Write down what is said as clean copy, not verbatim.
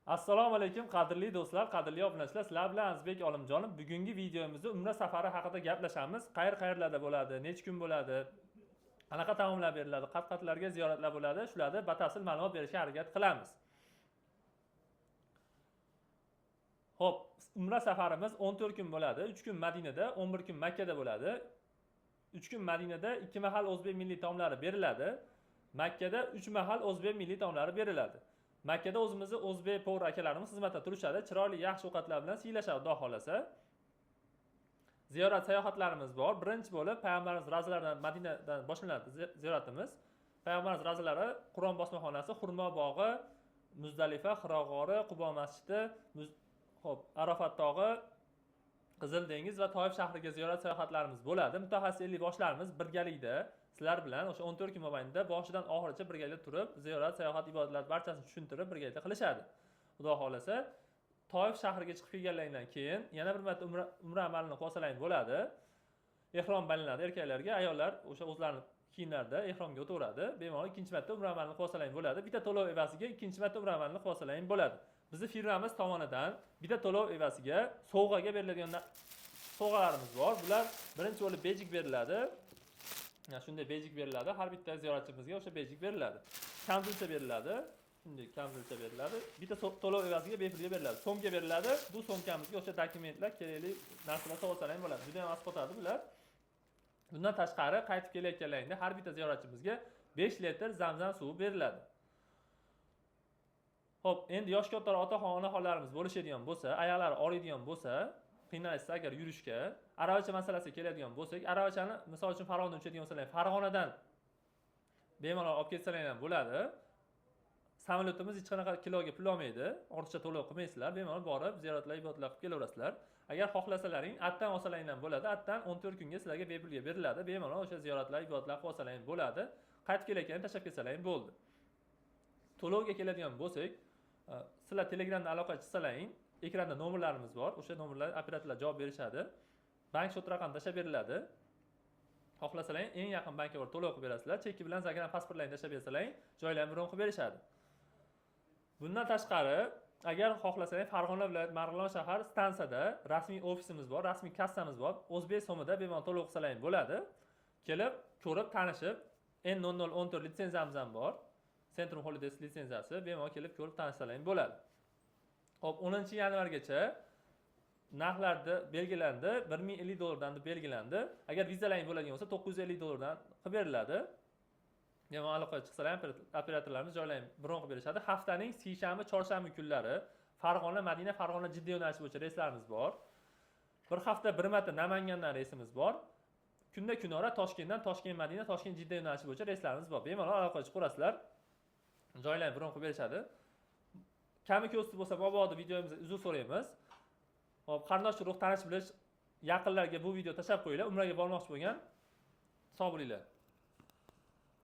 Assalomu alaykum, qadrli do'stlar, qadrli obunachilar. Sizlar bilan Azizbek Olimjonov. Bugungi videomizda umra safari haqida gaplashamiz. Qayer qayerlarda bo'ladi, necha kun bo'ladi, qanaqa taomlar beriladi, qat qatlarga ziyoratlar bo'ladi, shularni batafsil ma'lumot berishga harakat qilamiz. Xo'p, umra safarimiz 14 kun bo'ladi. 3 kun Madinada, 11 kun Makkada bo'ladi. 3 kun Madinada 2 mahal o'zbek milliy taomlari beriladi. Makkada 3 mahal o'zbek milliy taomlari beriladi. Makkada o'zimizni o'zbek повар akalarimiz xizmatda turishadi. Chiroyli, yaxshi ovqatlar bilan siylashadi, Xudo xohlasa. Ziyorat sayohatlarimiz bor. Birinchi bo'lib payg'ambarimiz ravzalaridan, Madinadan boshlanadi ziyoratimiz. Payg'ambarimiz ravzalari, Qur'on bosmaxonasi, Xurmo bog'i, Muzdalifa, Hiro g'ori, Qubo masjidi, xo'p, Arafat tog'i, Qizil dengiz va Toif shahriga ziyorat sayohatlarimiz bo'ladi. Mutaxassis ellikboshlarimiz birgalikda sizlar bilan o'sha 14 kun mobaynida boshidan oxirigacha birgalikda turib, ziyorat, sayohat, ibodatlar barchasini tushuntirib birgalikda qilishadi. Xudo xohlasa, Toif shahriga chiqib kelganlaridan keyin yana bir marta umra amalini qilsalaring bo'ladi. Ehrom balanadi erkaklarga, ayollar o'sha o'zlarini kiyimlarida ehromga o'taveradi. Bemalol ikkinchi marta umra amalini qilsalaring bo'ladi. Bitta to'lov evaziga ikkinchi marta umra amalini qilsalaring bo'ladi. Bizni firmamiz tomonidan bitta to'lov evaziga sovg'aga beriladigan sovg'alarimiz bor. Bular birinchi bo'lib bejik beriladi. Mana shunday bejik beriladi. Har bitta ziyoratchimizga o'sha bejik beriladi. Kamzulcha beriladi. Shunday kamzulcha beriladi. Bitta to'lov evaziga bepulga beriladi. Sumka beriladi. Bu sumkamizga o'sha dokumentlar, kerakli narsalar solsalar ham bo'ladi. Juda ham asqotadi bular. Bundan tashqari qaytib kelayotganlaringda har bitta ziyoratchimizga 5 litr zamzam suvi beriladi. Xo'p, endi yosh kattalar, otaxon, onaxonlarimiz bo'lishadigan bo'lsa, oyoqlari og'riydigan bo'lsa, qiynalishsa agar yurishga, aravacha masalasiga keladigan bo'lsak, aravachani misol uchun Farg'onadan uchadigan bo'lsalar, Farg'onadan bemalol olib ketsalar ham bo'ladi. Samolyotimiz hech qanaqa kiloga pul olmaydi, ortiqcha to'lov qilmaysizlar, bemalol borib ziyoratlar, ibodatlar qilib kelaverasizlar. Agar xohlasalaring, atdan olsalaring ham bo'ladi. Atdan 14 kunga sizlarga bepulga beriladi. Bemalol o'sha ziyoratlar, ibodatlar qilib olsalaring bo'ladi. Qaytib kelayotganda tashlab ketsalaring bo'ldi. To'lovga keladigan bo'lsak, sizlar Telegramda aloqa chiqsalaring, ekranda nomerlarimiz bor. O'sha nomerlar operatorlar javob berishadi. Bank счет raqami tashlab beriladi. Xohlasalaring, eng yaqin bankka borib to'lov qilib berasizlar. Cheki bilan загран pasportlaringni tashlab bersalaring, joylarni bron qilib berishadi. Bundan tashqari, agar xohlasalaring, Farg'ona viloyati Marg'ilon shahar stansiyada rasmiy ofisimiz bor, rasmiy kassamiz bor. O'zbek so'mida bemalol to'lov qilsalaring bo'ladi. Kelib, ko'rib, tanishib, N0014 litsenziyamiz ham bor. Centrum Holidays litsenziyasi, bemalol kelib ko'rib tanishsalaring bo'ladi. Xo'p, 10 yanvargacha narxlarda belgilandi, 1050 dollardan deb belgilandi. Agar vizalaring bo'ladigan bo'lsa, 950 dollardan qilib beriladi. Bemalol aloqaga chiqsalar ham operatorlarimiz joylarni bron qilib berishadi. Haftaning seshanba, chorshanba kunlari Farg'ona, Madina, Farg'ona, Jidda yo'nalishi bo'yicha reyslarimiz bor. Bir hafta bir marta Namangandan reysimiz bor. Kunda kunora Toshkentdan Toshkent, Madina, Toshkent, Jidda yo'nalishi bo'yicha reyslarimiz bor. Bemalol aloqaga chiqaverasizlar. Joylarni bron qilib berishadi. Kami ko'sti bo'lsa, mabodo videomizga uzr so'raymiz. Xo'p, qarindosh urug', tanish bilish, yaqinlarga bu video tashlab qo'yinglar. Umraga bormoqchi bo'lgan, sog' bo'linglar.